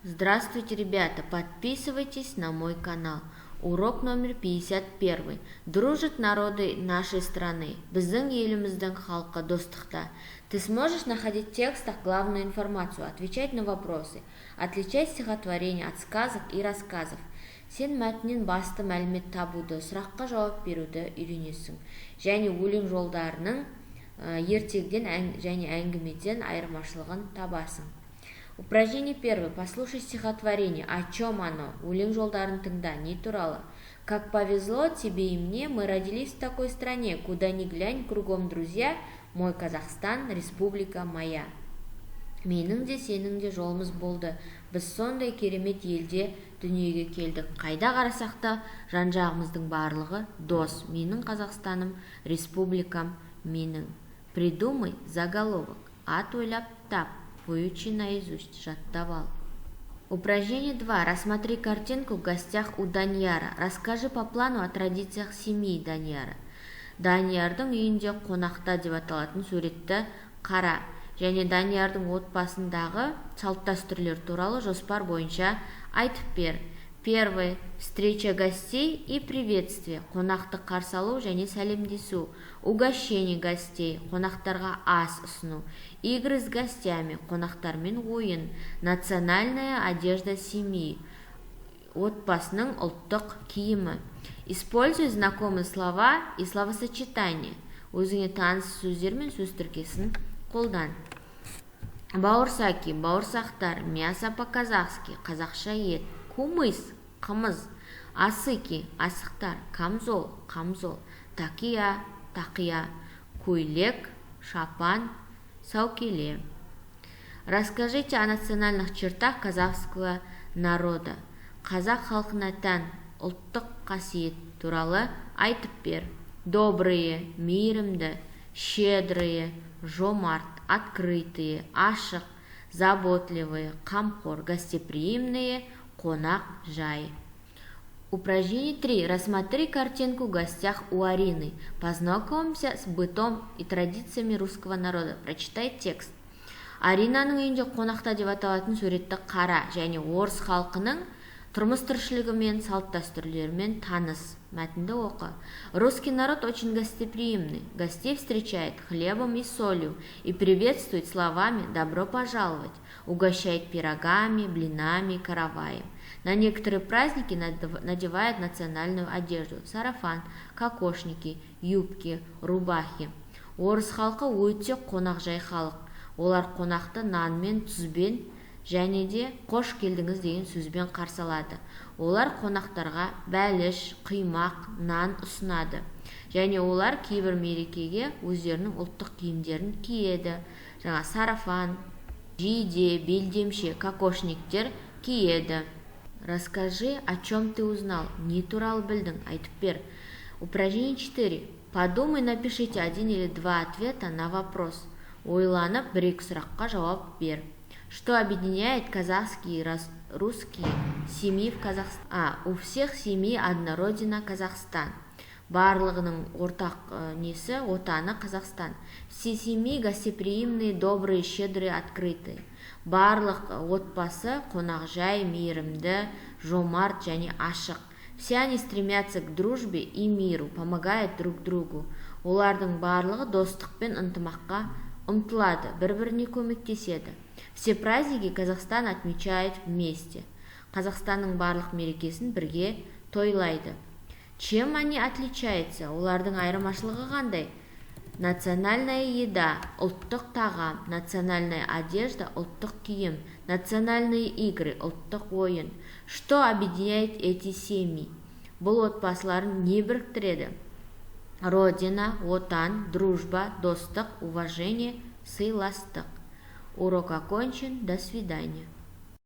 Здравствуйте, ребята! Подписывайтесь на мой канал. Урок номер 51. Дружат народы нашей страны. Біздің еліміздің халқы достықта. Ты сможешь находить в текстах главную информацию, отвечать на вопросы, отличать стихотворения от сказок и рассказов. Сен мәтіннен басты мәлімет табуды, сұраққа жауап беруді үйренесің және өлең жолдарының ертегіден және әңгімеден айырмашылығын табасың. Упражнение первое. Послушай стихотворение. О чем оно? Өлең жолдарын тыңда. Не туралы? Как повезло тебе и мне, мы родились в такой стране, куда ни глянь, кругом друзья, мой Казахстан, республика моя. Менің де, сенің де жолымыз болды. Біз сондай керемет елде дүниеге келдік. Қайда қарасақ та, жан жағымыздың барлығы дос. Менің Қазақстаным, республикам менің. Придумай заголовок. Ат ойлап тап. Выучи наизусть, жаттап ал. Упражнение 2. Рассмотри картинку «В гостях у Данияра». Расскажи по плану о традициях семьи Данияра. Даниярдың үйінде қонақта деп аталатын суретті қара және Даниярдың отбасындағы салт дәстүрлер туралы жоспар бойынша айтып бер. Первый. Встреча гостей и приветствие. Қонақты қарсы алу және сәлемдесу. Угощение гостей. Қонақтарға ас ұсыну. Игры с гостями. Қонақтармен ойын. Национальная одежда семьи. Отбасының ұлттық киімі. Используй знакомые слова и словосочетания. Өзіңе таныс сөздер мен сөз тіркесін қолдан. Бауырсаки, бауырсақтар, мясо по-казахски, қазақша ет, кумыс, қымыз, асыки, асықтар, камзол, қамзол, такия, тақия, көйлек, шапан, сәукеле. Расскажите о национальных чертах казахского народа. Қазақ халқына тән ұлттық қасиет туралы айтып бер. Добрые, мейірімді, щедрые, жомарт, открытые, ашық, заботливые, қамқор, гостеприимные, қонақ жай. Упражнение 3. Рассмотри картинку «В гостях у Арины». Познакомься с бытом и традициями русского народа. Прочитай текст. Аринаның үйінде қонақта деп аталатын суретті қара және орыс халқының тұрмыс тіршілігімен, салт дәстүрлерімен таныс. Мәтінді оқы. Русский народ очень гостеприимный. Гостей встречает хлебом и солью и приветствует словами «добро пожаловать», угощает пирогами, блинами, караваем. На некоторые праздники надевает национальную одежду – сарафан, кокошники, юбки, рубахи. Орыс халқы өте қонақжай халық. Олар қонақты нанмен, тұзбен және де «қош келдіңіз» деген сөзбен қарсы алады. Олар қонақтарға бәліш, құймақ, нан ұсынады және олар кейбір мерекеге өздерінің ұлттық киімдерін киеді, жаңа сарафан, жейде, белдемше, кокошниктер киеді. Расскажи, о чем ты узнал. Не туралы білдің, айтып бер. Упражнение 4. Подумай, напишите один или два ответа на вопрос. Ойланып, бір екі сұраққа жауап бер. Что объединяет казахские и русские семьи в Казахстане? А, у всех семей одна родина – Казахстан. Барлығының ортақ несі, отаны Қазақстан. Все семьи гостеприимные, добрые, щедрые, открытые. Барлық отбасы қонақжай, мейірімді, жомарт және ашық. Все они стремятся к дружбе и миру, помогают друг другу. Олардың барлығы достық пен ынтымаққа ұмтылады, бір біріне көмектеседі. Все праздники Казахстан отмечает вместе. Қазақстанның барлық мерекесін бірге тойлайды. Чем они отличаются? Олардың айырмашылығы қандай? Национальная еда – ұлттық тағам, национальная одежда – ұлттық киім, национальные игры – ұлттық ойын. Что объединяет эти семьи? Бұл отбасыларын не біріктіреді? Родина – отан, дружба – достық, уважение – сыйластық. Урок окончен. До свидания.